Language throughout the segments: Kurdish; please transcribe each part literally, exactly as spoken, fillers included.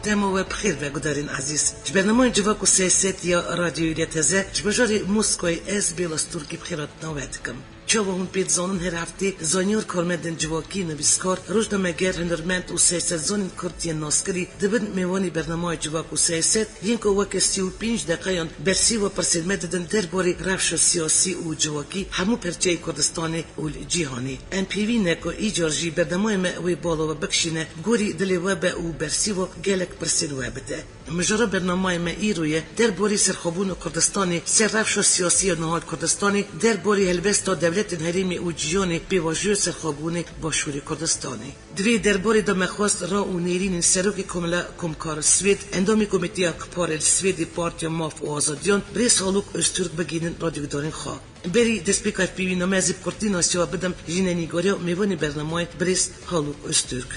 Dema we bi xêr be gudarên ezîz. Ji bernameya Civak û Siyaset ya Radyoyê Teze ji bajarê Moskayê ez Bêla Stûrkî bi xêratina we dikim. Çawa hûn pê dizanin, her heftê zanyar, karmendên civakî, nivîskar, rojnameger, hunermend û siyasetzanên Kurd yên naskirî dibin mêvanê bernameya Civak û Siyaset, yên ku weke sî û pênc deqeyan bersîva pirsên me didin derbarê rewşa siyasî û civakî hemû perçeyê Kurdistanê û li cîhanê. Em pêvî ne ku îcar jî bernameya me wê bala we bikişîne, gorî dilê we be û bersîva gelek pirsên we bide. Mijara bernameya me îro ye, derbarê serxwebûna Kurdistanê, ser rewşa siyasî ya niha li Kurdistanê, derbarê helbesta dewletên herêmê û cîhanê pêvajoya serxwebûnê Başûrê Kurdistanê. Di vê derbarê de me xwest ra û nêrînên Serokê Komela Komkar Swêd, endamê Komîteya Kiparê li Swêdê Partiya Maf û Azadiyan, birêz Halûk Öztürk bigihînin radyogudarên xwe. Berî destpêka hevpeyvîna me, ez ê bi kurtî nasiya we bidim jî, nîgariya mêvanê bernamayê, birêz Halûk Öztürk.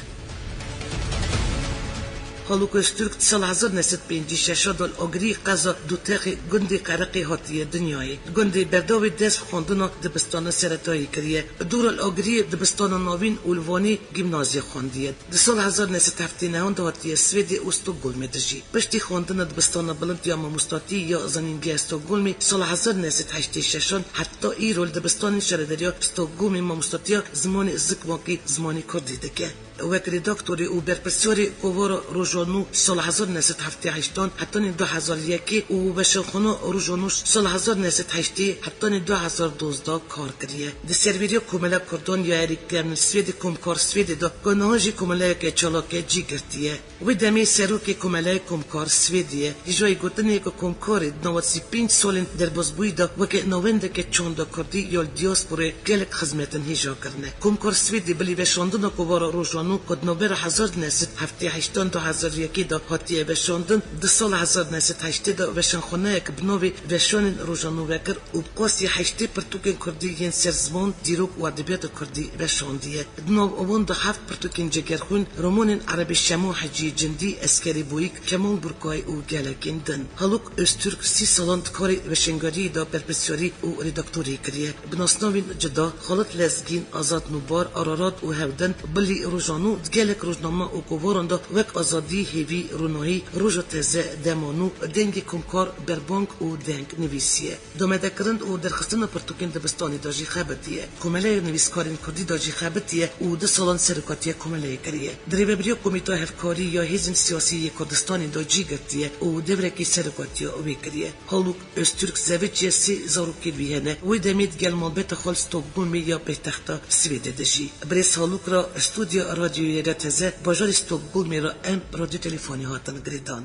Halûk Öztürk di sala hezar neh sed pêncî şeş de li Agiriyê qeza Dûtexê gundê Qereqê hatiye dinyayê. Li gundê Berdawê dest bi xwendina dibistana seretayî kiriye. Dû re li Agiriyê dibistana navîn û li Wanê gîmnazya xwendiye. Di sala hezar neh sed heftê neh de hatiye Swêdê û Stockholmê dijî. Piştî xwendina dibistana bilind ya mamostatî ya Zanîngeha Stockholmê, sala hezar neh sed heştê şeş heta îro li dibistanên şaredariya Stockholmê mamostatiya zimanê zikmakî, zimanê kurdî dike. Wek redaktorê û berpirsyarê kovara Rojanû sala hezar neh sed heftê heşt hetanî du hezar yekê û weşanxwana Rojanû sala hezar neh sed heştê hetanî du hezar dozdeh kar kiriye. Di serveriya Komela Kurdan ya herî kevn li Swêdê, Komkar Swêdê de, ku niha jî komeleyeke çalak e, cî girtiye. Wê demê serokê Komeleyê Komkar Swêdê ye. Hêjayî gotinê ye ku komkarê di nava sî pênc salên derbasbûyî de weke navendeke çanda kurdî ya li diyasporayê gelek xizmetên hêja kirine. Komkar Swêdê bilî veşandina kovara Rojanû ku di navbera hezar neh sed heftê heştan du hezar yekê de hatiye veşandin, di sala hezar neh sed heştê de veşanxaneyek bi navê Veşanên Rojanû vekir û bi qasî heştê pirtûkên kurdî yên ser ziman, dîrok û edebiyata kurdî veşandiye. Di nav wan de heft pirtûkên Cegerxwîn, romanên Erebê Şemo, Heciyê Cindî, Eskerê Boyîk, Kemal Burkay û gelekên din. Haluk Öztürk sî salan di karê weşangeriyê de berpirsyarî û redaktorî kiriye. Bi nasnavên cuda, Xalit Lezgîn, Azad Nûbar, Ararat û Hevdin, Bilî Rojanû, di gelek rojname û kovaran de wek Azadî, Hêvî, Ronahî, Roja Teze, Dema Nû, Dengê Komkar, Berbang û Deng nivîsiye. Domedekirin û derxistina pirtûkên dibistanê de jî xebitiye. Komeleya Nivîskarên Kurdî de jî xebitiye û du salan serokatiya komeleyê kiriye. Di rêvebiriya Komîteya Hevkarî ya Hêzên Siyasî yê Kurdistanê de cî girtiye û devrekî serokatiya wê kiriye. Haluk Öztürk zeviciye, sê zarokên wî hene. Wê demê digel malbeta xwe li Stockholmê ya paytexta Swêdê dijî. Birêz Haluk re stûdya Radyoyê Teze, bajarê Stockholmê re em radyo telefonî hatin girêdan.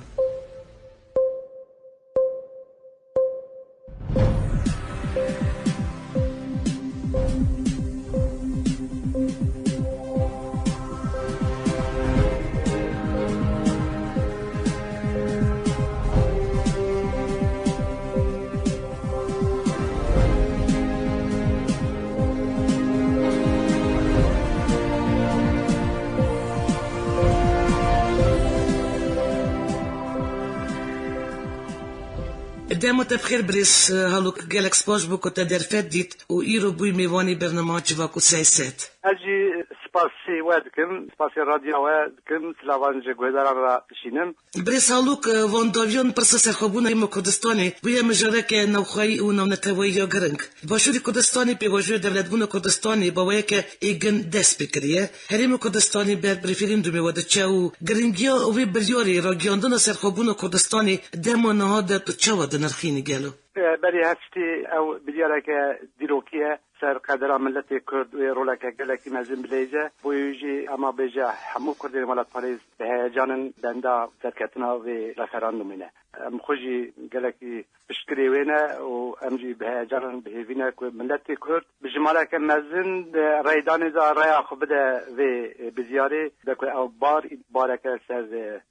Dema te bi xêr birêz Haluk, gelek spas ji bo ku te derfet dît û îro bûyî mêvanê bernameya Civak û Siyaset. Ez jî spasî we dikim, spasî radyoya we dikim, silavan ji guhdaran re dişînim. Birêz Haluk, van dawiyan pirsa serxwebûna Herêma Kurdistanê bûye mijareke navxweyî û navneteweyî ya giring. Başûrê Kurdistanê pêvajoya dewletbûna Kurdistanê bi awayeke êgin dest pê kiriye. Herêma Kurdistanê ber bi referandumê ve diçe û giringiya wê biryarê ragihiyandina serxwebûna Kurdistanê dema niha de tu çawa dinirxînî gelo? E, berî her tiştî ew biryareke dîrokî ye ser qedera miletê Kurd, wê roleke gelekî mezin bileyze. Bo wê jî ema bêje hemû Kurdên welatparêz bi heyecan in benda serketina vê referandumê ne. Em xwe jî gelekî piştgirê wê ne û em jî bi heyecan in, bi hêvî ne ku miletê Kurd bi jimareke mezin di reydanê de reya xwe bide vê biryarê, de ku ew bar, bareke ser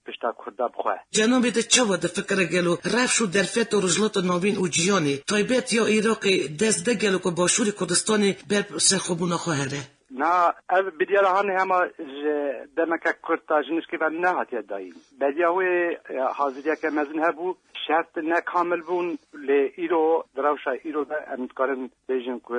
pişta Kurda bixwe. Cenabê te çawa difikire gelo rewş û derfeta Rojhilata Navîn û cîhanê, taybet ya Iraqê, dest de gelo ku Başûrê Kurdistanê ber bi serxwebûna xwe here? Na, ev biryara hanê hema ji demeke kurt ta ji nişkê ve nehatiye dayîn. Beriya wê, e, haziriyeke mezin hebû, şert ne kamil bûn, lê îro, di rewşa îro de em dikarin bêjin ku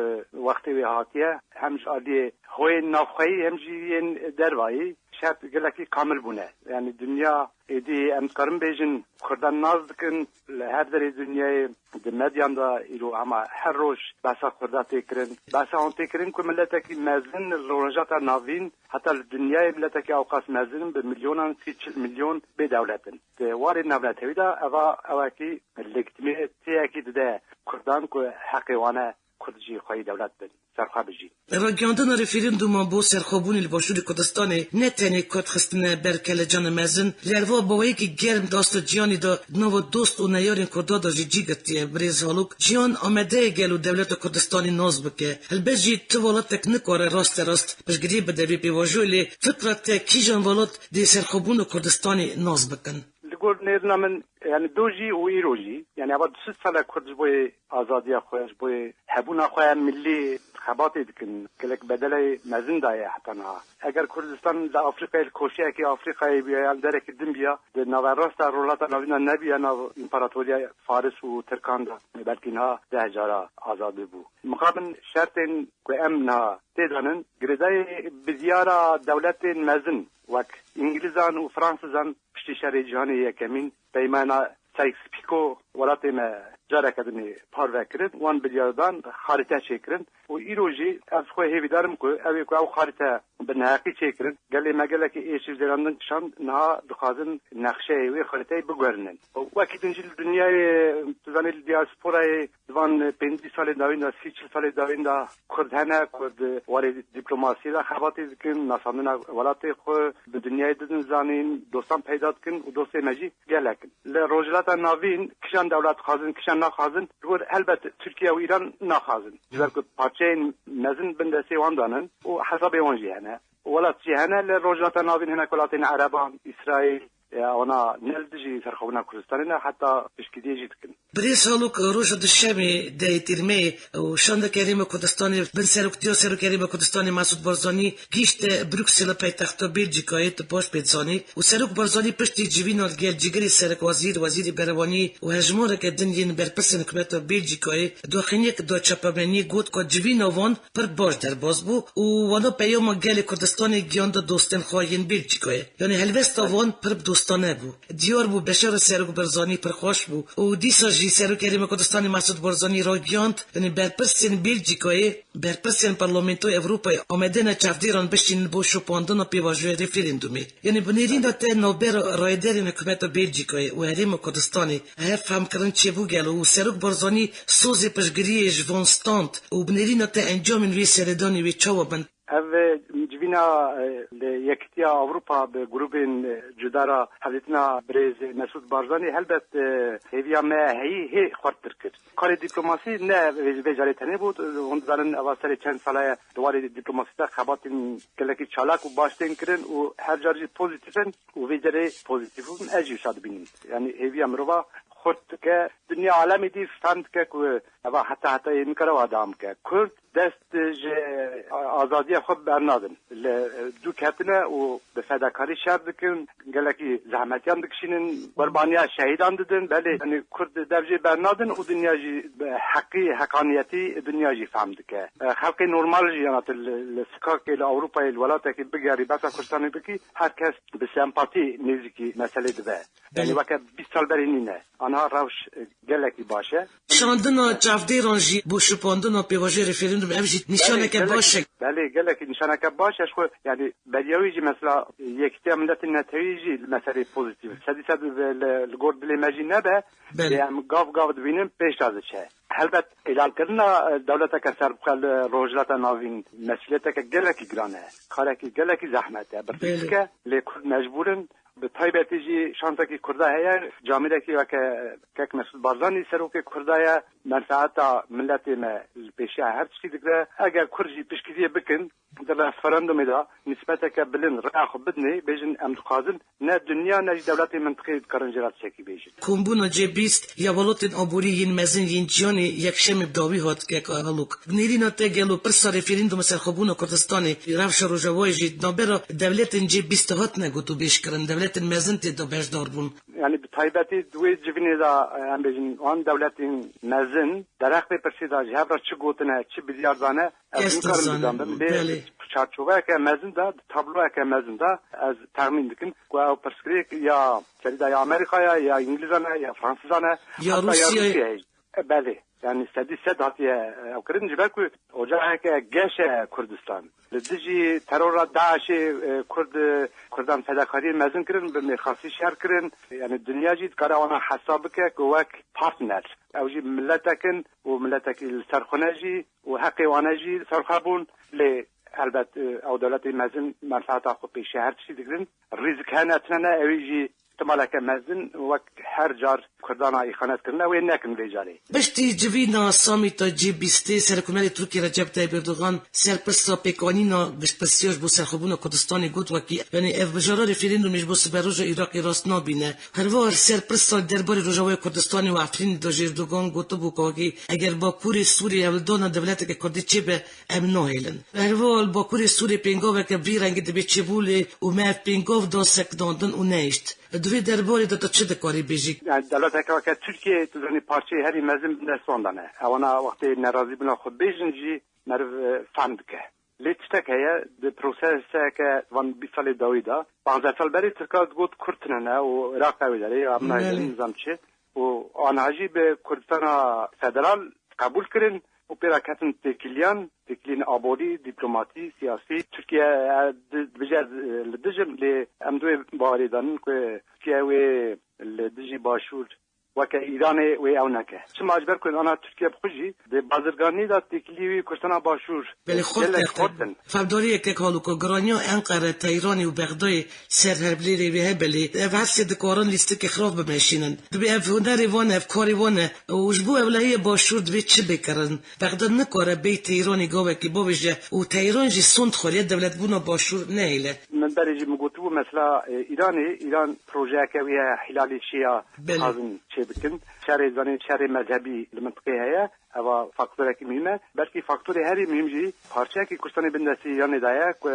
wextê wê hatiye, hem ji aliyê hoyên navxweyî hem jî yên dervayî. şert gelekî kamil bûne. Yanî dinya êdî em dikarin bêjin Kurdan nas dikin, li her derê dinyayê di medyan de îro hema her roj behsa Kurda tê kirin. Behsa wan tê kirin ku miletekî mezin li Rojhilata Navîn, heta li dinyayê miletekî ewqas mezin in, bi milyonan, sî çil milyon bê dewlet in. Di warê navnetewî de eva ewekî legîtimîteyekî dide Kurdan ku heqê wan e Kurd jî xweyî dewlet bin, serxwe bijîn. Ragihandina referanduma bo serxwebûnê li Başûrê Kurdistanê ne tenê Kurd xistine ber kelecana mezin, lê herwiha bi awayekî germ di asta cîhanê de di nava dost û neyarên Kurdan de jî cî girtiye. Birêz Halok, cîhan amade ye gelo dewleta Kurdistanê nas bike? Helbet jî tu welatek nikare rasterast piştgiriyê bide vê pêvajoyê, lê fikra te kîjan welat dê serxwebûna Kurdistanê nas bikin? Li gor nêrina min, yanî do jî û îro jî, yanî eva du sed sal e Kurd ji bo yê azadiya xwe, ji bo yê hebûna xwe ya millî xebatê dikin. Gelek bedelê mezin daye heta niha. Eger Kurdistan li Afrîkayê, li koşeyekî Afrîkayê biya, yan derekî din biya, di naverasta Rojhilata Navîn de nebiya nav împaratoriya Faris û Tirkan de, belkî niha deh cara azad bû. Mixabin şertên ku em niha tê de nin, girêdayî biryara dewletên mezin wek Îngilîzan û Fransizan piştî Şerê Cîhanê Yekemîn, Peymana Sykes-Picot welatê me careke din ê parve kirin, wan biryar dan, xarîte çêkirin û îro jî ez xwe hêvîdar im ku ew ê ku ew xarîte bi neheqî çêkirin, gelê me gelekî êş û zêrandin kişand, niha dixwazin nexşeyê wê xarîteyê biguherînin. Û wekî din jî li dinyayê, tu zanî, li diasporayê di van pêncî salên dawîn de, sî çil salên dawîn de Kurd hene ku di warê dîplomasiyê de xebatê dikin, nasandina welatê xwe bi dinyayê didin zanîn, dostan peyda dikin û dostê me jî gelek in. Li Rojhilata Navîn kişan dewlet dixwazin, kişan naxwazin, li wir helbet Tirkiye û Îran naxwazin. Ji ber ku parçeyên mezin bin destê wan de nin û hesabê wan jî hene. Welat jî hene li Rojhilata Navîn, hinek welatên Ereban, Îsraîl, ya wana ne li dijî serxwebûna Kurdistanê ne, heta piştgiriyê jî dikin. Birêz Halok, roja Duşemê dehê Tîrmeyê û şandeke Herêma Kurdistanê bin seroktiya Serokê Herêma Kurdistanê Mesûd Barzanî gihîşte Bruksela paytexta Belçîkayê, tu baş pê dizanî, û Serok Barzanî piştî civîna li gel cîgirê serekwezîr, wezîrê berevanî û hejmareke din yên berpirsên hikûmeta Belçîkayê daxuyaniyek da çapemeniyê, got ku civîna wan pir baş derbas bû û wana peyama gelê Kurdistanê gihand dostên xwe yên Belçîkayê. Yanî helwesta wan pir bi dostane bû. Diyar bû beşara Serok Barzanî pir xweş bû û dîsa jî Serokê Herêma Kurdistanê Mesûd Barzanî ragihand, yanî berpirsên Belçîkayê, berpirsên Parlamentoya Ewropayê amade ne çavdêran bişînin bo şopandina pêvajoya referandumê. Yanî bi nêrîna te navbera rayedarên hikûmeta Belçîkayê û Herêma Kurdistanê hev fehmkirin çêbû gelo û Serok Barzanî sozê piştgiriyê ji van stand û bi nêrîna te encamên wê seredanê wê çawa bin? Ev, e, civîna, e, li Yekîtiya Ewropa bi grûbên, e, cuda re hevdîtina birêz Mesûd Barzanî helbet, e, hêviya me heyî hê xurttir kir. Karê dîplomasî ne vê, vê carê tenê bû. Hûn dizanin eva serê çend sala ye di warê dîplomasî de xebatên gelekî çalak û baş tên kirin û her car jî pozîtîf in û vê carê pozîtîf bûn. Ez jî wisa dibînim. Yanî hêviya mirova xurt dike. Dinya alemê dî fehm dike ku eva heta hetayê nikare wa dewam bike. Kurd dest ji azadiya xwe bernadin. Li dû ketine û bi fedakarî şer dikin, gelekî zehmetiyan dikişînin, qurbaniya şehîdan didin. Belê, yanî Kurd dev jê bernadin û dinya jî bi heqî, heqaniyetî dinya jî fehm dike. Xelkê normal jî, yana tu li, li sikakê, li Ewropayê, li welatekê bigerî, behsa Kurdistanê bikî, her kes bi sempatî nêzîkî meselê dibe. Yanî Belê. Weke bîst sal berî nîne. Anha rewş, e, gelekî baş e. Şandina çavdêran jî bo şopandina pêvajoya referandum, ev jî nîşaneke Belê, baş e. Belê, gelekî nîşaneke baş e. Ji xwe, yanî beriya wî jî mesela Yekîtiya Miletên Netewî jî li meselê pozîtîf. Sedî sed li, li gor dilê me jî nebe, Belê. Lê em gav gav dibînin pêş de diçe. Helbet îlankirina, e, dewleteke serbixwe li Rojhilata Navîn mesûliyeteke gelekî giran e. Karekî gelekî zehmet e. Birçî Belê. Dike, lê Kurd mecbûr in. Bi taybetî jî şansekî Kurda heye, camêrekî weke kek Mesûd Barzanî serokê Kurda ye, menfeeta miletê me li pêşiya her tiştî digire. Eger Kurd jî piştgiriyê bikin, di referandumê de nisbeteke bilind raya xwe bidinê, bêjin, em dixwazin ne dinya ne jî dewletên mintiqê dikarin jê re tiştekî bêjin. Kombûna C bîst ya welatên aborî yên mezin yên cîhanê yekşemê bi dawî hat, kek Halok. Bi nêrîna te gelo pirsa referanduma serxwebûna Kurdistanê, rewşa Rojavayê jî di navbera dewletên C bîst de hatine gotûbêjkirin? Dewlet dewletên mezin tê de beşdar bûn. Yani bi taybetî di wê civînê de, e, em bêjin, wan dewletên mezin derheq vê pirsê de ji hev re çi gotine, çi biryar dane, ez Kes nikarim nizane, bizanibim. Lê belê. Çarçoveyeke mezin de, di tabloyeke mezin de ez texmîn dikim ku ew pirsgirêk ya serî de ya Amerîkaya, ya Îngilizan e, ya Fransizan e, Ya heta ya Rûsiyayê. Rûsiyayê. E, belê. Yani sedî sed hatiye, e, ew kirin, ji ber ku ocaheke geş e Kurdistan. Li dijî terora DAIŞê, e, Kurd, e, Kurdan fedakariyên mezin kirin, bi mêrxasî şer kirin. Yani dinya jî dikare wana hesab bike ku wek partner. Ew jî miletek in û miletekî li ser xwe ne jî û heqê wane jî li ser xwe bûn. Lê helbet, e, ew dewletê mezin menfeeta xwe pêşiya her tiştî digirin. Rîzik hene, tune ne, ewî jî ihtimaleke mezin wek her car Kurdana îxanet kirine, wê nekin vê carê. Piştî civîna samîta G bîstê, Serokkomarê Tirkiyê Recep Tayyip Erdogan serpirsa pêkanîna giştpirsiya ji bo serxwebûna Kurdistanê got wekî, yanî ev mijara referandûmê ji bo siberoja Iraqê rast nabîne. Herwiha serpirsa derbarê Rojavayê Kurdistanê û Efrînê de jî Erdogan gotibû ku wekî eger Bakurê Sûriyê hewldana dewleteke Kurdî çêbe, em nahêlin. Herwiha li Bakurê Sûrê pêngaveke vî rengî dibê çêbû lê û me ev pêngav da sekinandin û nehişt. Di vê derbarê de tu çi dikarî bêjî? Yani dewleteke weke Tirkiye, tu zanî parçeyê herî mezin bin dest wan de ne. Ewana wextê nerazîbûna xwe bêjin jî meriv, e, fehm dike. Lê tiştek heye, di proseseke van bîst salê dawî de, panzdeh sal berê Tirka digot Kurd tune ne û Iraq ew derê, ya min Belê. nizam çi. Û aniha jî bi Kurdistana Federal qebûl kirin û pê re ketin têkiliyan, têkiliyên aborî, dîplomatî, siyasî. Tirkiye, e, di-, dibêje, e, li dij im, lê em di wê bawerê de nin ku Tirkiye wê li dijî Başûr weke Îranê wê ew neke. Çima? Ji ber ku ana Tirkiye bi xwe jî di bazirganî de têkilî wî Kurdistana Başûr Belê, xurt gelek e, xurt in. Fevdariyeke Halûko, giraniya Enqere, Teyranê û Bexdayê ser hevlêrê wê hebe lê ev her sê dikarin lîstikê xirab bimeşînin. Dibê ev hunerê wan e, ev karê wan e û ji bo ewlehiyê Başûr dibê çi bê kirin? Bexda nikare bêyî Teyranê gavekê bavêje û Teyran jî sond xweriye dewletbûna Başûr nehêle. Min berê jî min gotibû mesela, e, Îranê, Îran projeyeke wî heye, hîlalî şîya Belê. dixwazin çê bikin. Şerê zanîn, şerê mezhebî li mintiqê heye. Eva faktorekî muhîm e. Belkî faktorê herî muhîm jî parçeyekî Kurdistanê bindestî Îranê de ye ku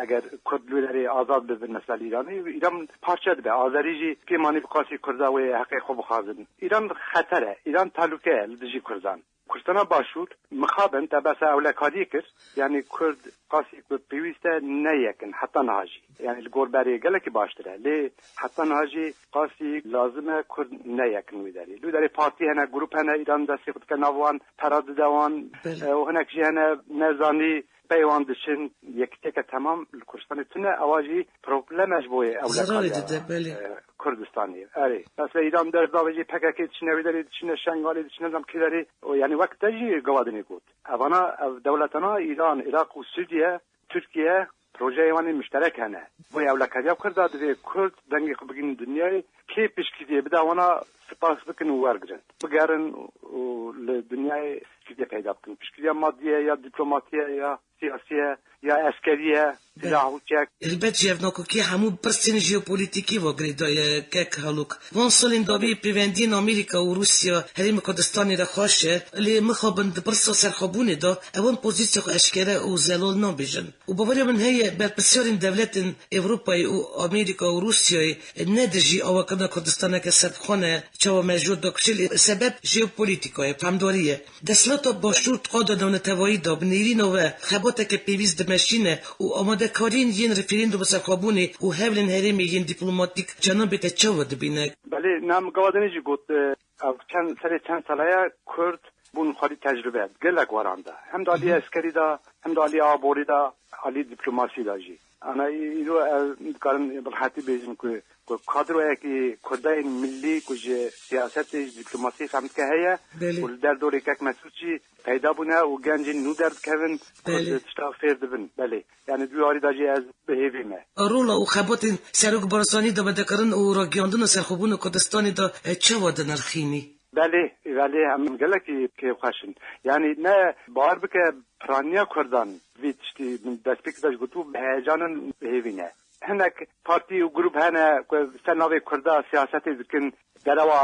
eger Kurd li wê derê azad bibin mesela li Îranê, Îran parçe dibe. Azerî jî kêm anî bi qasî Kurda wê heqê xwe bixwazin. Îran xeter e. Îran tehlûke ye li dijî Kurdan. Kurdistana Başûr mixabin te behsa ewlekariyê kir. Yanî Kurd qasî ku pêwîst e ne yek in heta niha jî. Yanî li gor berê gelekî baştir e. Lê heta niha jî qasî lazim e Kurd ne yek in wî derê. Li wî derê partî hene, grûp hene, Îran destê xwe dike nav wan, pera dide wan. Belê. E, û hinek jî hene nezanî pey wan diçin. Yekitiyeke temam li Kurdistanê tune, ewa jî problem e ji bo wê Zirarê ewlekariya, dide, belê. e, Kurdistanê. Erê. Mesela Îran dest davêjî P K K diçine wî derê, diçine Şengalê, diçine zam kî derê. O, yanî wek te jî Gavadinê got. Evana, ev dewletana Îran, Iraq û Sûriye, Tirkiye, projeyê wan ê muşterek hene. Bo ewlekariya Kurda divê Kurd dengê xwe bigihînin dinyayê, kê piştgiriyê bide wana spas bikin û wergirin. Bigerin û li dinyayê piştgiriyê peyda bikin. Piştgiriya madî ye ya dîplomatî ye ya siyasî ye ya eskerî ye, Be- silah û çek. Helbet jî ev nakokî hemû pirsên jeopolîtîkî ve girêdayî ye, kek Halûk. Van salên dawî pêvendiyên Amerîka û Rûsya herêmê Kurdistanê re xweş e, lê mixabin di pirsa serxwebûnê de ewan pozîsya xwe eşkere û zelal nabêjin. Û baweriya min heye berpirsyarên dewletên Ewropayê û Amerîka û Rûsyayê ne dijî avakirina Kurdistaneke serbixwe ne, çawa me jor dakişî, lê sebeb jeopolîtîka ye, fehmdarî ye. Desthilata Başûr di qada navnetewayî de bi nêrîna we xebateke pêwîst dimeşîne û amadekariyên yên referandûma serxwebûnê û hewlên herêmê yên dîplomatîk cenabê te çawa dibîne? Belê, na min Gavadinê jî got, e, ev çend serê çend sala ye Kurd bûn xwedî tecrûbe di gelek weran de. Hem di alî Hı hı. eskerî de, hem di alî aborî de, alî dîplomasî de jî. Ana î-, îro ev dikarin bi rehetî bêjin ku, ku kadroyekî Kurdayên millî ku ji siyasetê, ji dîplomasiyê fehm dike heye Belê. û li derdorê kek Mesûd jî peyda bûne û gencên nû derdikevin ku Belê. di tişta fêr dibin. Belê. Yani di wî arî de jî ez bi hêvî me. Rola û xebatên Serok Barzanî dabedekirin û ragihandina serxwebûna Kurdistanê de, e, çawa dinirxînî? Belê, belê, em gelekî kêfxweş in. Yani ne, bawer bike, piraniya Kurdan vî tiştî min destpêkê de jî gotibû, bi heyecan in, bi hêvî ne. Hinek partî û grûp hene ku ser navê Kurda siyasetê dikin, derewa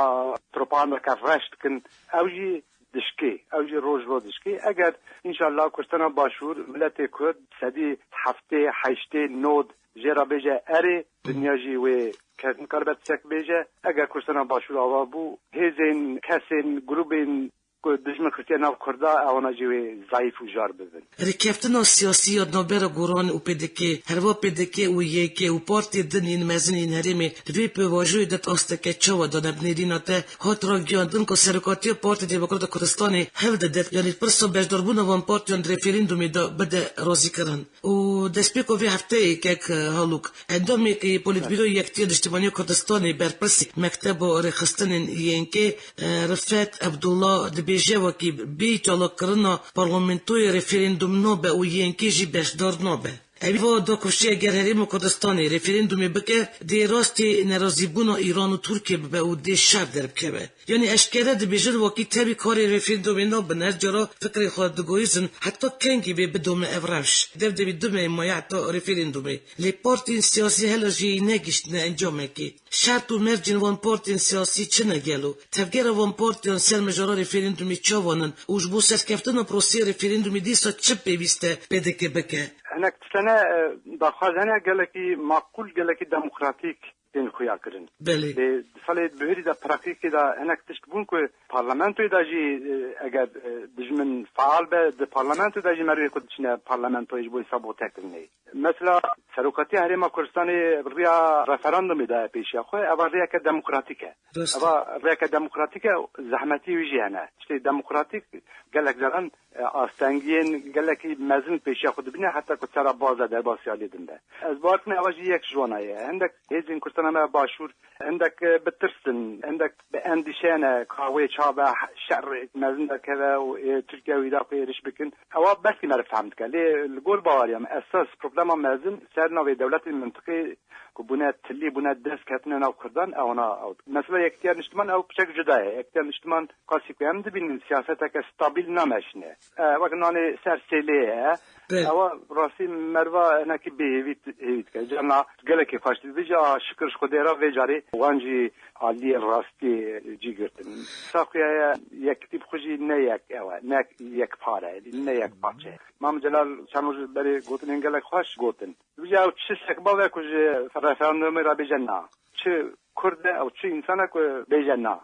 propagandeke reş dikin. Ew jî dişkê, ew jî roj roj dişkê. Eger înşallah Kurdistana Başûr, miletê Kurd sedî heftê, heştê, nod jê re bêje erê, dinya jî wê kes nikaribe tiştek bêje. Eger Kurdistana Başûr ava bû, hêzên, kesên, grûbên ku dijmin xirtiye nav Kurda, ewana jî wê zayîf û jar bibin. Rêkeftina siyasî ya navbera Goran û P D K, herva P D K û Y K û partiyê din yên mezin yên herêmê di vê pêvajoyê de asteke çawa dane? Bi nêrîna te hat ragiyandin ku Serokatiya Partiya Demokrata Kurdistanê hewl dide, yanî pirsa beşdarbûna van partiyan di referandumê de bide razîkirin. Û destpêka vê hefteyê kek, e, Halûk, endamekî Polîtbîroya Yekîtiya Niştimaniya Kurdistanê, berpirsê Mekteba Rêxistinên Y N K, e, Rifet Ebdullah dibêje, wekî bê çalakirina parlamentoyê referandum nabe û Y N K jî beşdar nabe. Ev va da ku şê eger Herêma Kurdistanê referandumê bike, dê rastî nerazîbûna Îran û Tirkiye bibe û dê şer derbikeve. Yanî eşkere dibêjin, wekî tevî karê referandumê nabin, her cara fikrê xwe digoyizin, heta kengî vê bidome ev rewş. Dev devî du meh maye heta referandumê. Lê partiyên siyasî hela jî negihiştine encamekê. Şert û mercên van partiyên siyasî çi ne gelo? Tevgera van partiyan ser mijara referandumê çawan in û ji bo serkeftina proseyê referandumê dîsa çi pêwîst e P D K bike? Hinek tiştene, e, daxwaz hene gelekî maqûl, gelekî demokratîk tên xuya kirin. Belê. Lê di salê bihurî de praktîkê de hinek tişt bûn ku parlamentoyê de jî, e, eger, e, dijmin faal be, di parlamentoyê de jî merivê xwe diçine parlamentoyê ji bo sabote kirinê. Mesela Serokatiya Herêma Kurdistanê riya referandumê daye pêşiya xwe, eva rêyeke demokratîk e. Rast e. Eva rêyeke demokratîk e, zehmetî wî jî hene. Tiştê demokratîk gelek caran, e, astengiyên gelekî mezin pêşiya xwe dibîne, heta ku sera baz de derbasî aliyê din be. Ez bawer dikim eva jî yek ji wana ye. Hindek hêzên Kurdistana me Başûr hindek, e, bitirsin, hindek bi endîşe ne ka wê çabe şerê mezin derkeve û, e, Tirkiye û Iraqê êrîş bikin. Ewa bersî me re fehm dike. Lê li gor baweriya me esas problema mezin ser navê dewletên mintiqê ku bûne tilî, bûne dest ketine nav Kurdan, ewana ew. Mesela Yekîtiya Niştiman ew piçek cuda ye. Yekîtiya Niştiman qasî ku em dibînin siyaseteke stabil nameşine. E, wek nanê ser sêlê ye. Belê. Ewa rastî merva hinekî bêhêvî, hêvî dike. Carna gelekî xweş dibêje, a şikir ji Xwedê re vê carê wan jî aliyê rastî cî girtin. Saxuya ye, yekîtî bi xwe jî ne yek ew e, ne yekpar e, ne yek parçe. Mam Celal çend roj berê gotinên gelek xweş gotin. Dibêje ew çi sekbav e ku ji referandumê re bêje na. Çi Kurd e ew çi însan e ku bêje na.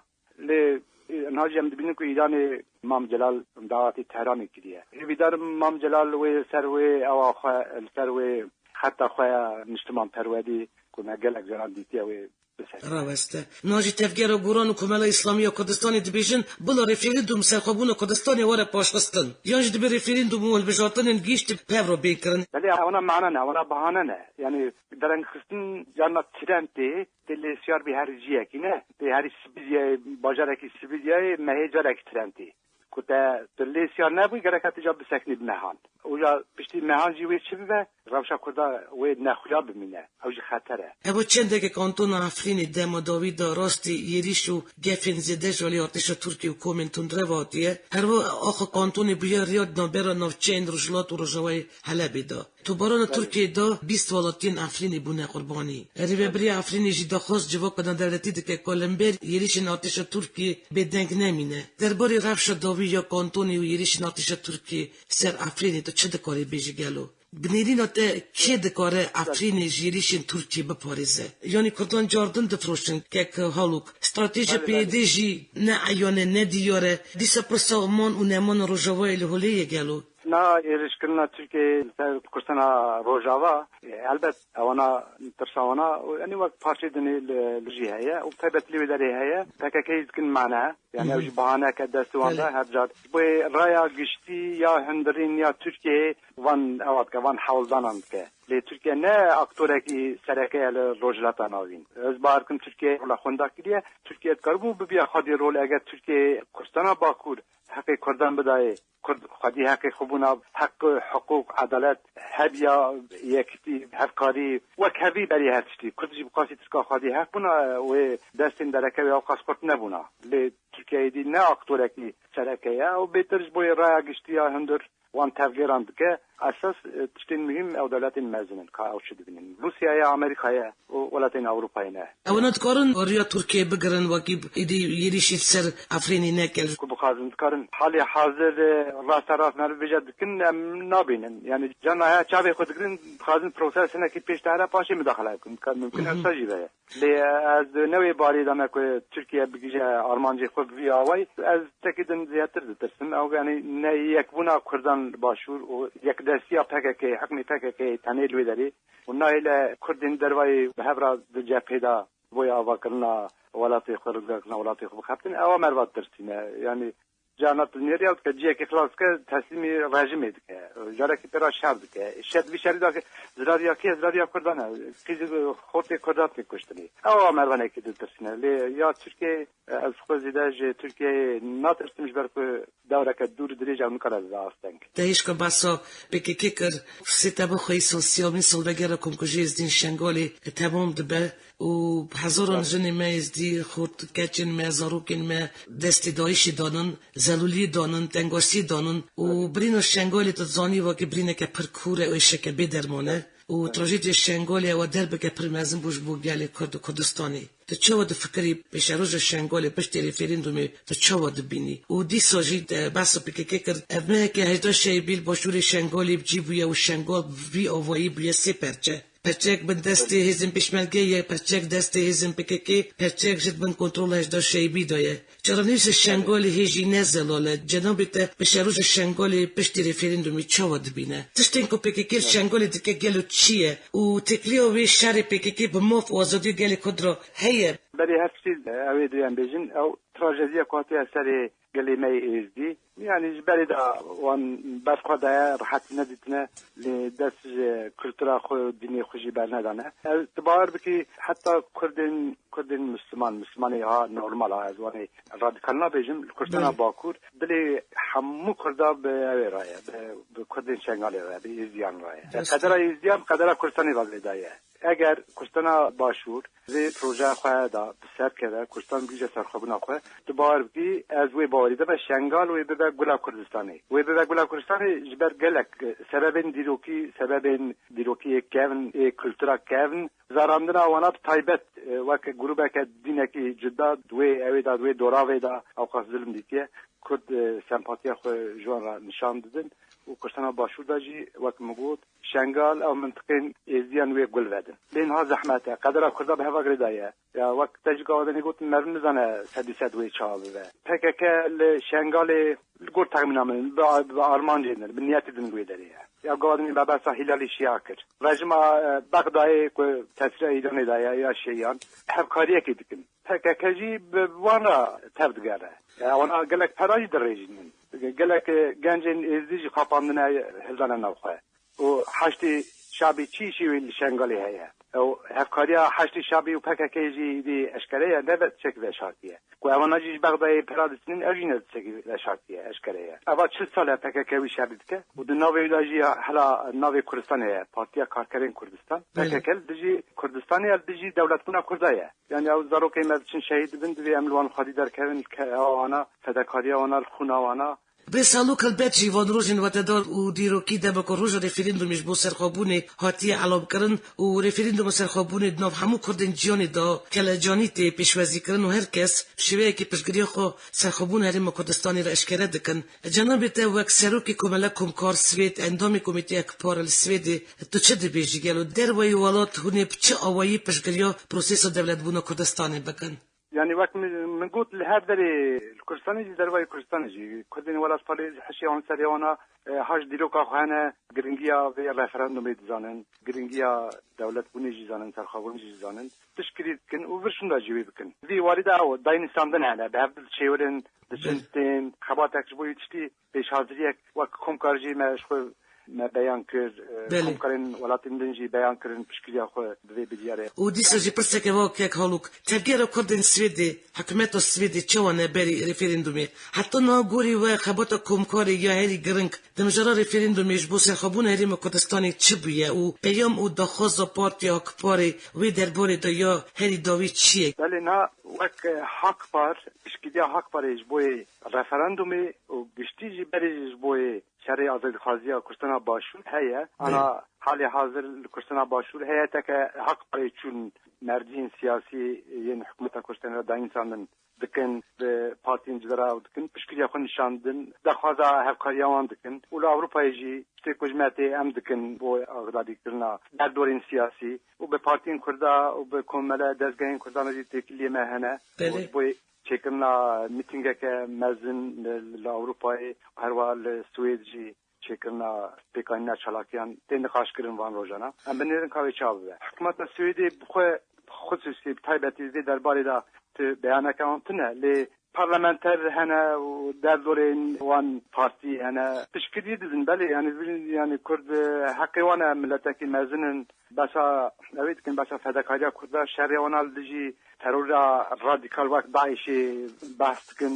Lê, e, niha jî em dibînin ku Îranê Mam Celal dawetî Tehranê kiriye. Hêvîdar im Mam Celal wê ser wê ewa xwe, li ser wê xeta xwe ya niştimanperwerî ku me gelek caran dîtiye wê bisekine. Raweste. Niha jî tevgera Goran û Komela Îslamî ya Kurdistanê dibêjin, bila referandum serxwebûna Kurdistanê were paşxistin. Yan jî dibe referandum û hilbijartinên gihîştî pev re bên kirin. Belê, ewana mane ne, ewana bahane ne. Yanî derengxistin carna trend tê, tê lê siyar bî herî ciyekî ne. Tê herî Sibîryayê, bajarekî Sibîryayê mehê carekî trend tê. Ku te tu lê siyar nebûyî, gereka tu ca biseknî bi mehan. Û ya piştî mehan jî wê çi bibe? Rewşa Kurda wê nexuya bimîne. Ew jî xeter e. Evo çendeke kantona Efrînê dema dawî de rastî êrîş û gefên zêde ji alî artêşa Tirkiyê û komên tundrev hatiye. Herwiha axa kantonê bûye rêya navbera navçeyên Rojhilat û Rojavayê Helebê de. Tobarana Tirkiyê de bîst welatiyên Efrînê bûne qurbanî. Rêvebiriya Efrînê jî daxwaz civaka navdewletî dike ku li ber êrîşên artêşa Tirkiyê bêdeng nemîne. Derbarê rewşa dawî ya kantonê û êrîşên artêşa Tirkiyê ser Efrînê tu çi dikarî bêjî gelo? Bi nêrîna te kê dikare Efrînê ji êrîşên Tirkiyê biparêze? Yanî Kurdan cardin difiroşin, kek Halûk. Stratejiya Belê, belê. P Y D jî ne eyan e, ne diyar e. Dîsa pirsa man û nemana Rojavayê li holê ye gelo? Na êrişkirina Tirkiyeyê li ser Kurdistana Rojava, e, elbet ewana tirsa wana û, yanî wek parçeyê dinê li, li jî heye û taybetî li wê derê heye. P K K jî dikin mane, yanî ew jî bahaneke destê wan de her car. Ji bo raya giştî ya hundirîn ya Tirkiyeyê van ewa dike, van hewldanan dike. Lê Tirkiye ne aktorekî sereke ye li Rojhilata Navîn. Ez bawer dikim Tirkiye rola xwe winda kiriye. Tirkiye dikaribû bibiya xwedî rol eger Tirkiye Kurdistana Bakur heqê Kurdan bidayê. Kurd xwedî heqê xwe bûna, heq, hiqûq, edalet, hebiya yekitî, hevkarî, wek hevî berî her tiştî. Kurd jî bi qasî Tirka xwedî heq bûna, wê destên dereke wê ewqas xurt nebûna. Lê Tirkiyeyê dî ne aktorekî sereke ye û bêtir ji bo yê raya giştî ya hundir wan tevgêran dike. Esas, e, tiştên muhîm ew dewletên mezin in, ka ew çi dibînin. Rûsya ye, Amerîka ye û welatên Ewropayê ne. Ewana dikarin riya Tirkiyeyê bigirin, wekî êdî êrîşî li ser Efrînê nekir. Ku bixwazin dikarin halê hazir, e, rasterast meriv bêje dikin, em nabînin. Yani carna heye çavê xwe digirin, dixwazin proses hinekî pêş de here, paşê mudaxile bikin. Dikar mimkun ev jî be. Lê ez di newê barê de me ku Tirkiye bigihîje armancê xwe bi vî awayî, ez tekî din zêdetir ditirsim. Ew, yanî, ne yekbûna Kurdan li Başûr û yekdestiya P K K, hikmê P K K tenê li wê derê û nayê li Kurdên dervayê bi hev re di cephê de boya avakirina welatê xwe, rizgarkirina welatê xwe bixebtin, ewa meriva ditirsîne. Yanî, Carna tu nêrî ew dike, cihekî xilas dike, teslîmî rejimê dike. Carekî pê re şer dike. Şer, vî şerî de zirariya kê? Zirariya Kurdan e. Qîzî xortê Kurdan tê kuştinê. Ew a mervanekî ditirsîne. Lê ya Tirkiyeyê, ez xwe zêde ji Tirkiyeyê natirsim, ji ber ku dewreke dûr dirêj ew nikare bibe asteng. Te hêşka behsa P K K kir, sê Tebûxê îsal siyamîn salvegera komkujiyê Êzdîn Şengalê temam dibe. û hezaran jinê me êzdî, xort keçên me, zarokên me destê dayîşê danin, zelûliyê danin, tengasiyê danin û birîna Şengalê tu dizanî wekî birîneke pir kûr e û êşeke bê derman e û trajediyê Şengalê ewa derbeke pir mezin bû ji bo gelê Kurd û Kurdistanê. Tu çawa difikirî pêşeroja Şengalê piştî referandumê tu çawa dibînî? Û dîsa jî te behsa P K K kir, ev meheke hejdeh Şeybî li başûrê Şengalê bi cî bûye û Şengal bi vî avayî bûye sê perçe. Perçek bin destê hêzên pêşmerge ye, perçek destê hêzên P K K, perçek jî di bin kontrola hejdeh Şeybî de ye. Çarenivîsa Şengalê hê jî ne zelal e. Cenabê te pêşeroja Şengalê piştî referandumê çawa dibîne? Tiştên ku P K K li Şengalê dike gelo çi ye? Û têkiliya wê şerê P K K bi maf û azadiya gelê Kurd re heye? Berê her tiştî, ew ê dê em bêjin, ew trajediya ku hatiye serê gelê me yê êzdî. Yanî ji berê de wan ber xwe daye, rehetî nedîtine, lê dest ji kultura xwe, dînê xwe jî bernedane. Ez, tu bawer bikî, heta Kurdên, Kurdên Misliman, Mislimanê ha normal ha, ez wan ê radîkal nabêjim, li Kurdistana Belê. Bakur, dilê hemû Kurda bi ew ê re ye, bi, bi Kurdên Şengalê re, bi Êzdiyan re ye. Rast e. Qedera Êzdiyan, qedera Kurdistanê ve lê daye. Eger Kurdistana Başûr vê projeya xwe de bi ser keve, Kurdistan bigihîje serxwebûna xwe, tu bawer bikî, ez wê bawerî de me, Şengal wê bibe gula Kurdistanê. Wê bibe gula Kurdistanê ji ber gelek, e, sebebên dîrokî, sebebên dîrokî yê kevn, ê kultura kevn, zarandina wana bi taybet, e, wek grûbeke dînekî cuda, di wê ewê de, di wê doravê de, ewqas zulm dîtiye. Kurd, e, sempatiya xwe ji wan re nîşan didin û Kurdistana Başûr de jî, wek min got, Şengal ew mintiqên êzdiyan wê gul vedin. Lê niha zehmet e. Qedera Kurda bi heva girê de ye. Ya wek te jî gava dinê gotin, meriv nizane sedî sed wê çawa bibe. P K K li Şengalê li gor texmîna min bi, bi armancê din, bi niyetê din li wê derê ye. Ya gava dinê me behsa Hîlalê Şîa kir. Rejima, e, Bexdayê ku tesîra Îranê de ye ya Şîiyan, hevkariyekê dikin. P K K jî bi wan re tev digere. Ya wana gelek pera jî dirêjînin. Gelek, e, gencên êzdî jî xapandine, hildane nav xwe. û Heşdê Şabî çi îşê wê li Şengalê heye? Ew hevkariya Heşdê Şabî û P K K jî îdî eşkere ye, ne be tiştekî veşartî ye. Ku evana jî ji Bexdayê pera distînin, ew jî ne tiştekî veşartî ye, eşkere ye. Eva çil sal e P K K wî şerî dike û di navê wî de jî hela navê Kurdistanê ye, Partiya Karkerên Kurdistan. Belê. P K K li dijî Kurdistanê ye, li dijî dewletbûna Kurda ye. Yani ew zarokên me diçin şehîd dibin, divê em li wan xwedî derkevin, ke ewa wana, fedakariya wana, li xûna wana. Vê salok helbet jî van rojên wetedar û dîrokî dema ku roja referandumê ji bo serxwebûnê hatiye elankirin û referanduma serxwebûnê di nav hemû Kurdên cîhanê de kelecanî tê pêşwazîkirin û her kes bi şêweyekî piştgiriya xwe serxwebûna Herêma Kurdistanê re eşkere dikin. Cenabê te wek Serokê Komela Komkar Swêd, endamê Komîteya Kipar li Swêdê, tu çi dibêjî? Gelo dervayî welat hûn ê bi çi awayî piştgiriya prosesa dewletbûna Kurdistanê bikin? Yani wek min, min got, li her derê, li Kurdistanê jî, dervayî Kurdistanê jî, Kurdên welatparêz hişê wan serê wana, e, haş dîroka xwe hene, giringiya vê referandumê dizanin, giringiya dewletbûnê jî zanin, serxwebûnê jî zanin, piştgirî dikin û vir şûnda jî wê bikin. Vî warî de ew dayînîsandin hene, bi hev diçêwirin, diçin Belê. Tên, xebatek ji bo wî tiştî pêşhaziriyek wek komkar jî me ji xwe me beyan kir, e, Belê. Komkarên welatên din jî beyan kirin piştgiriya xwe bi vê biryarê. Û dîsa jî pirseke we kek Halûk, tevgera Kurdên Swêdê, hikûmeta Swêdê çawa ne berî referandumê? Heta niha gorî we xebata komkarê ya herî giring di mijara referandumê ji bo serxwebûna Herêma Kurdistanê çi bûye û peyam û daxwaza Partiya Akparê wê derbarê de ya herî dawî çi ye? Belê, niha wek, e, Hakpar, piştgiriya Hakparê ji bo yê referandumê û giştî jî berê jî ji bo yê şerê azadîxwaziya Kurdistana Başûr heye. Ana halê hazir li Kurdistana Başûr heyeteke haq parê çûn merdiyên siyasî yên hikûmeta Kurdistanê re dayîn sandin dikin, bi partiyên cuda re ew dikin, piştgiriya xwe nîşan didin, daxwaza hevkariya wan dikin û li Ewropayê jî tiştê ku ji me tê em dikin bo axdadîkirina derdorên siyasî û bi partiyên Kurda û bi komele dezgehên Kurdan re jî têkiliyê me hene. Belê. Û ji bo çêkirina mîtîngeke mezin li, li Ewropayê, herwa li Swêd jî çêkirina pêkanîna çalakiyan tên nîqaşkirin van rojana. Em binêrin ka wê çawa bibe. Hikûmeta Swêdê bi xwe, xusûsî bi taybetî vê derbarê de tu beyaneke wan tune, lê parlamenter hene û derdorên wan partî hene. Piştgiriyê didin, belê, yani, yani Kurd, e, heqê wan e, miletekî mezin in. Besa, ew ê dikin, besa fedakariya Kurda, şerê wana li dijî terora radîkal wek DAIŞê behs dikin,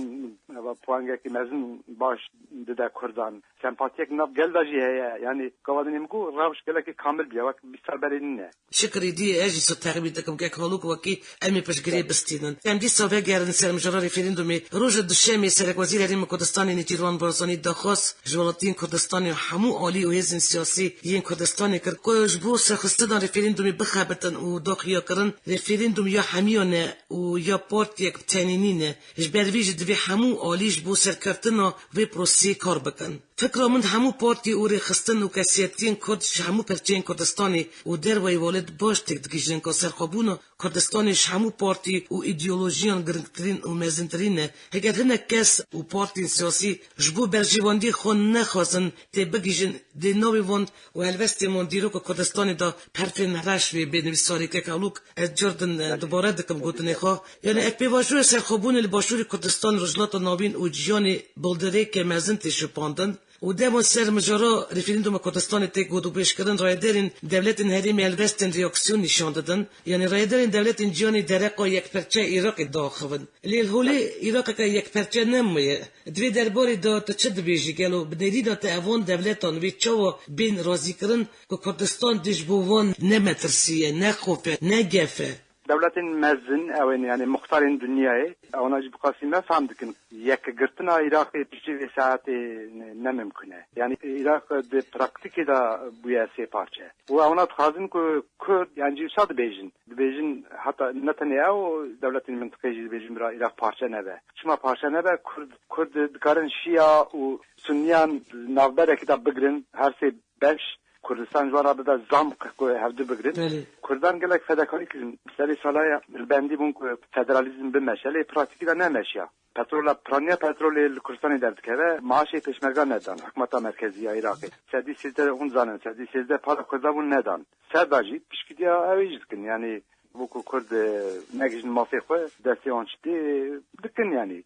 eva puangekî mezin baş dide Kurdan. Sempatiyek nav gel de jî heye. Yani, gava dinê min got, rewş gelekî kamil bûye, wek bîst sal berê nîne. Şikirî dî ez jî so texmîn dikim, kek Halûk wekî em ê piştgiriyê bistînin. Em dîsa vegerin ser mijara referandumê. Roja Duşemê Serekwezîr Herêma Kurdistanê Nêçîrvan Barzanî daxwaz ji welatiyên Kurdistanê hemû alî û hêzên siyasî yên Kurdistanê kir ku ji bo serxistina referandumê bixebitin û daxuya kirin, referandum ya hemiyan e û ya partiyek bi tenê nîne. Ji ber vê jî divê hemû alî ji bo serkeftina vê prosesê kar bikin. Fikra min hemû partî û rêxistin û kesiyetiyên Kurd ji hemû perçeyên Kurdistanê û derveyî welêt baş têk digihîjin ku serxwebûna Kurdistanê ji hemû partî û îdeolojiyan giringtirîn û mezintirîn e. Heger hinek kes û partiyên siyasî ji bo berjewendiyê xwe nexwazin tê bigihîjin, dê navê wan û helwestên wan dîroka Kurdistanê de perfên reş wê bên. Wî sarî kek Halûk, ez car din, e, dubare dikim gotinê xwe. Yani, ek pêvajoya serxwebûnê li Başûrê Kurdistanê, Rojhilata Navîn û cîhanê baldirêke mezin tê şopandin. Û dema ser mijara referanduma Kurdistanê tê gotûbêjkirin, rayedarên dewletên herêmê helwestên reaksiyon nîşan didin. Yanî rayedarên dewletên cîhanê dereqa yekperçeya Iraqê diaxivin. Lê li holê Iraqeke yekperçe nemaye. Di vê derbarê de tu çi dibêjî? Gelo bi nêrîna te evan dewletan wê çawa bên razîkirin ku Kurdistan dê ji bo wan ne metirsî ye, ne xof e, ne gef e? Dewletên mezin, ew ên, yani, muxtarên dinyayê, ewana jî bi qasî me fehm dikin. Yekgirtina Iraqê piştî vê saetê ne, ne mimkun e. Yani, Iraq di praktîkê de bûye sê parçe. Û ewana dixwazin ku Kurd, yani, jî wisa dibêjin. Dibêjin, heta ne tenê ew, dewletên mintiqê jî dibêjin, bira Iraq parçe nebe. Çima parçe nebe? Kurd, Kurd dikarin Şia û Sunniyan navberekî de bigrin, her sê beş Kurdistan ji wan re bibe zamq ku hevdu bigrin. Belê. Kurdan gelek fedakarî kirin. Serê salaya li bendî bûn ku federalîzm bimeşe, lê pratîkî de nemeşiya. Petrola, piraniya petrolê li Kurdistanê derdikeve, maaşê pêşmerga nedan, hikûmeta merkezî ya Iraqê. Sedî sêzdeh, hûn zanin, sedî sêzdeh para Kurda bûn nedan. Ser de jî piştgiriya ew ê jî dikin, yanî wekî Kurd, e, negihîjin mafê xwe, destê wan şitê, dikin yanî.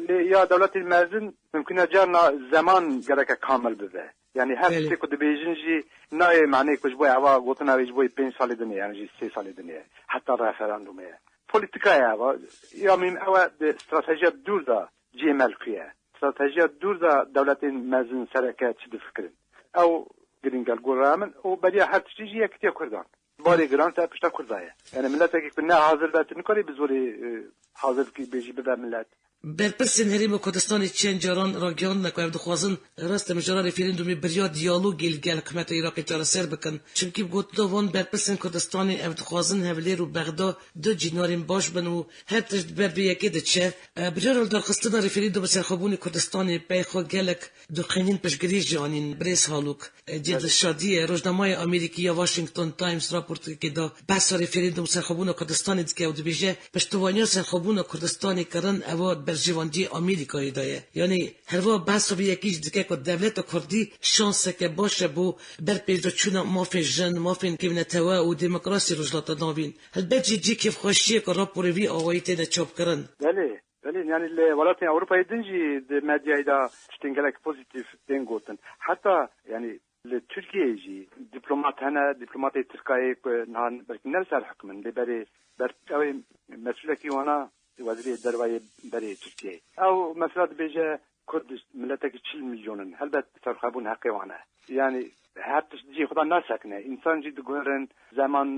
Lê ya dewletên mezin mimkun e carna zeman gereke kamil bibe. Yani her Belê. Tiştê ku dibêjin jî nayê manê ku ji bo eva gotina wê ji bo pênc salê dinê, yani jî sê salê dinê, heta referandumê ye. Polîtîka ye eva, ya mîm ew e di stratejiya dûr de cihê me li ku ye. Stratejiya dûr de dewletên mezin sereke çi difikirin. Ew girîng e li gor raya min û beriya her tiştî jî yekitiya Kurdan. Barê giran ser pişta Kurda ye. Yani miletekî ku ne hazir be, tu nikarî bi zorê, e, hazir bikî, bêjî bibe milet. Berpirsên Herêma Kurdistanê çend caran ragihandine ku ev dixwazin rastê mijara referandumê bi riya diyalogê li gel hikûmeta Iraqê çareser bikin. Çimkî bi gotina van berpirsên Kurdistanê ev dixwazin Hewlêr û Bexda du cînarên baş bin û her tişt ber vê yekê diçe. E, biryara lidarxistina referanduma serxwebûnê Kurdistanê pey xwe gelek dûrxînên piştgirî jî anîn. Birêz Halûk, e, cê Evet. Dilşadî ye. Rojnameya Amerîkî ya Washington Times raportekê da behsa referandum serxwebûna Kurdistanê dike û dibêje, piştevaniya serxwebûna Kurdistanê kirin ewa berjewendiyê Amerîkayê de ye. Yanî herwa behsa vê yekê jî dike ku dewleta Kurdî şanseke baş e bo berpêşdeçûna mafên jin, mafên kêmnetewe û demokrasî Rojhilata Navîn. Helbet jî cî kêfxweşiyê ku raporê vî awayî têne çapkirin. Belê. Belê, yani li welatên Ewropayê din jî di medyayê de tiştên gelek pozîtîf tên gotin. Heta yani li Tirkiyeyê jî dîplomat hene, dîplomatê Tirkayê ku niha belkî ne li ser hukm in, lê berê ber ew ê mesûlekî wana wezîrê dervayê berê Tirkiyeyê. Ew mesela dibêje Kurd miletekî çil milyon in. Helbet serxwebûn heqê wan e. Yani her tişt cihê xwe de nasekine. Însan jî diguherin, zeman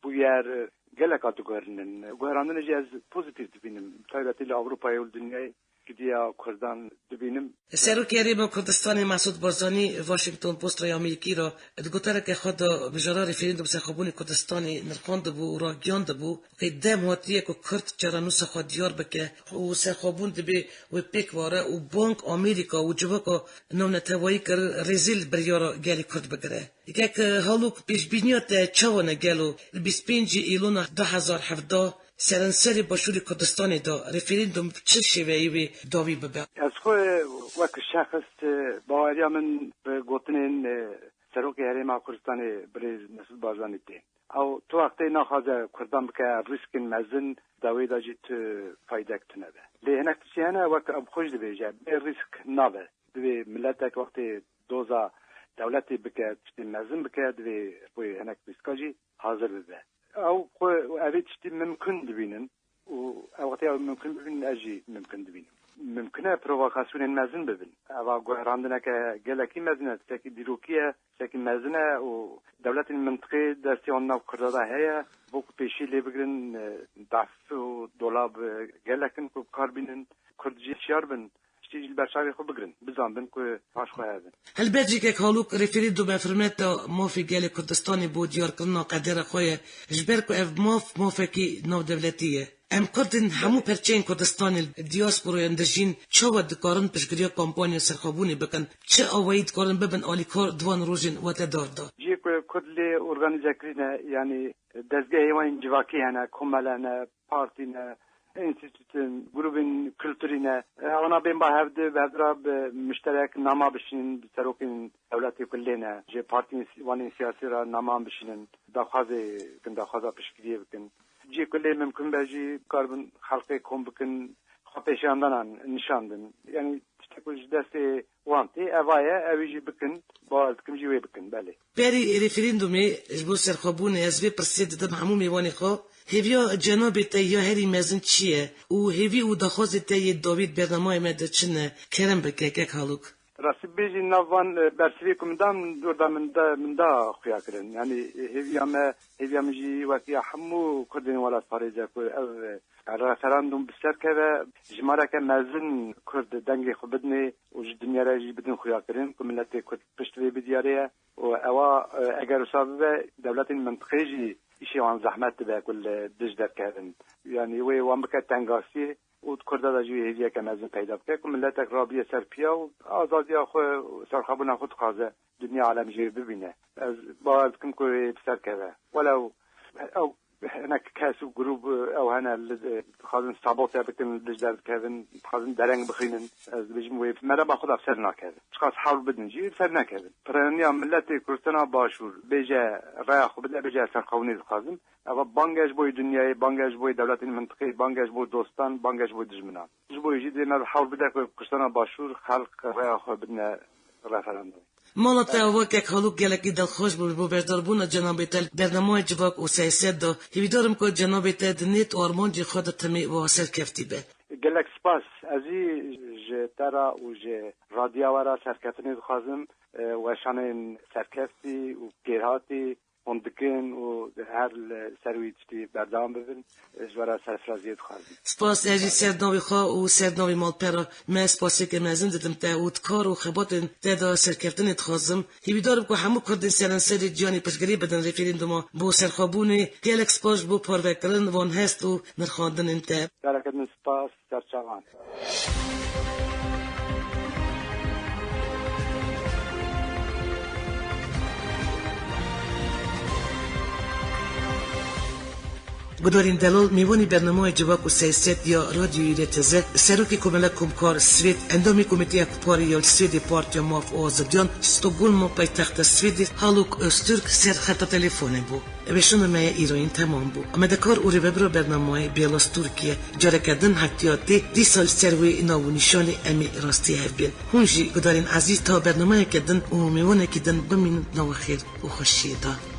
bûyer, geleka diguherînin. Guherandinê jî ez pozîtîf dibînim. Taybetî li Ewropayê û li dinyayê piştgiriya Kurdan dibînim. Serokê Herêma Kurdistanê Mesûd Barzanî Washington Post Rêya Amerîkî re di gotareke xwe de mijara referandûm serxwebûnê Kurdistanê nirxandibû û ragihiyandibû, qey dem hatiye ku Kurd çarenûsa xwe diyar bike û serxwebûn dibê wê pêk were û bang Amerîka û civaka navneteweyî kir rêzê li biryara gelê Kurd bigire. Kek Halûk, pêşbîniya te çawa ne gelo? Li bîst pêncî Îlona du hezar hevdeh serenserê Başûrê Kurdistanê de referandûm bi çi şêweyî wê dawî bibe? Ez xwe wek şexs, e, baweriya min bi gotinên, e, Serokê Herêma Kurdistanê birêz Mesûd Barzanî tê. Ew tu wextê naxwaze Kurdan bike rîskên mezin, da wê de jî tu faydek tune be. Lê hinek tiştî hene, wek ew xwe jî dibêje, bê rîsk nabe. Divê miletek wextê doza dewletê bike, tiştê mezin bike, divê xwe hinek rîska jî hazir bibe. Ew xwe, evê tiştî mimkun dibînin û ew wextê ew mimkun bibînin, ez jî mimkun dibînim. Mimkun e provokasyonên mezin bibin. Eva guherandineke gelekî mezin e, tiştekî dîrokî ye, tiştekî mezin e û dewletên mintiqê destê wan nav Kurda de heye. Bo ku pêşî lê bigirin, e, def û dolab, e, gelek in ku bi kar bînin. Kurd jî hişyar bin. Tiştî jî li ber çavê xwe bigirin, bizanbin ku paş xwe hevin. Helbet jî kek Halûk, referandûm ev firmeta mafê gelê Kurdistanê bo diyarkirina qedera xwe ye, ji ber ku ev maf, mafekî navdewletî ye. Em Kurdên hemû perçeyên Kurdistanê li diyasporayan dijîn, çawa dikarin piştgiriya kampanya serxwebûnê bikin? Çi awayî dikarin bibin alîkar di van rojên wetedar de? Cihê ku Kurd lê organîze kirîne, yanî dezgehê wan yên civakî hene, komele ne, partî ne, înstîtûtin, grûbên kulturî ne, e, ewana bên ba hevdi, bi hevdira bi mişterek nama bişînin, bi serokên dewletê ku lê ne, ji partiyên si-, wan ên siyasî re naman bişînin, daxwazê bikin, daxwaza piştgiriyê bikin. Cihê ku lê mimkun be jî, karibin xelkê kom bikin, xwe pêşiyandanan nişan din. Yanî tiştek ku ji destê wan tê, eva ye, ew ê jî bikin, bawer dikim jî wê bikin, belê. Berî referandumê ji bo serxwebûnê ez vê pirsê didim hemû mêvanê xwe. Hêviya cenabê te ya herî mezin çi ye û hêvî û daxwazê te yê dawî di bernameyê me de çi ne? Kerem bike, kek Halûk. Rastî bêjî, nav van, e, bersivê ku min da, min dor da, min da, min da xuya kirin. Yanî, e, hêviya me, hêviya min jî wek ya hemû Kurdên welatparêz e ku ev, e, referandum bi ser keve, jimareke mezin Kurd dengê xwe bidinê û ji dinya re jî bidin xuya kirin ku miletê Kurd pişt vê bidyarê ye. Û ewa, e, eger wisa bibe, dewletên mintiqê jî îşê wan zehmet dibe ku li dij derkevin. Yanî wê wan bike tengasiyê û di Kurda de jî wê hêviyeke mezin peyda bike ku miletek rabiye ser piya û azadiya xwe, serxwebûna xwe dixwaze. Dinya alem jî wê bibîne. Ez bawer dikim ku wê bi ser keve. Welew ew hinek kes û grûp ew hene li, dixwazin sabote bikin, li dij derdikevin, dixwazin dereng bixwînin. Ez dibêjim wê merema xwe de ser nakevin. Çiqas hewl bidin jî ser nekevin. Piraniya miletê Kurdistana Başûr bêje, raya xwe bide, bêje ez serxwebûnê dixwazim. Eva bang e ji bo dinyayê, bang e ji bo dewletên mintiqê, bang e ji bo dostan, bang e ji bo dijminan. Ji bo jî dê me hewl bide ku Kurdistana Başûr xelk raya xwe bidine referandumê. Mala te ava kek Halûk gelekî dilxweş bû ji bo beşdarbûna cenabê te li bernameyê Civak û Siyaset de. Hêvîdar im ku cenabê te di niyet û armancê xwe de timî û serkeftî be. Gelek spas. Ez jî ji te re û ji radiya we re serkeftinê dixwazim, e, weşanên serkeftî û kêrhatî hûn dikin û her li ser wî tiştî berdewam bibin, ji we re serfiraziyê dixwazim. Spas, ez jî ser navê xwe û ser navê malpera me spasiyeke mezin didim te û di kar û xebatên te de serkeftinê dixwazim. Hêvîdar im ku hemû Kurdên seranserê cîhanê piştgirî bidin referanduma bo serxwebûnê. Gelek spas ji bo parvekirin van hest û nirxandinên te. Gelek din spas, serçavan. Gudarên delal, mêvanê bernameya Civak û Siyaset ya Radyoyê R T Z, Serokê Komela Komkar Swêd, endamê Komîteya Kuparê ya li Swêdê Partiya Maf û Azadiyan, Stockholm, paytexta Swêdê, Haluk Öztürk, ser xeta telefonê bû. Weşana me ya îroyîn temam bû. Amadekar û rêvebira bernameyê Bêlas Tirkiye. Careke din hetiya tê dîsa li ser wê nav û nîşanê em ê rastî hev bên. Hûn jî gudarên ezîz ta bernameyeke din û mêvanekî din bimînin di nava xêr û xweşiyê de.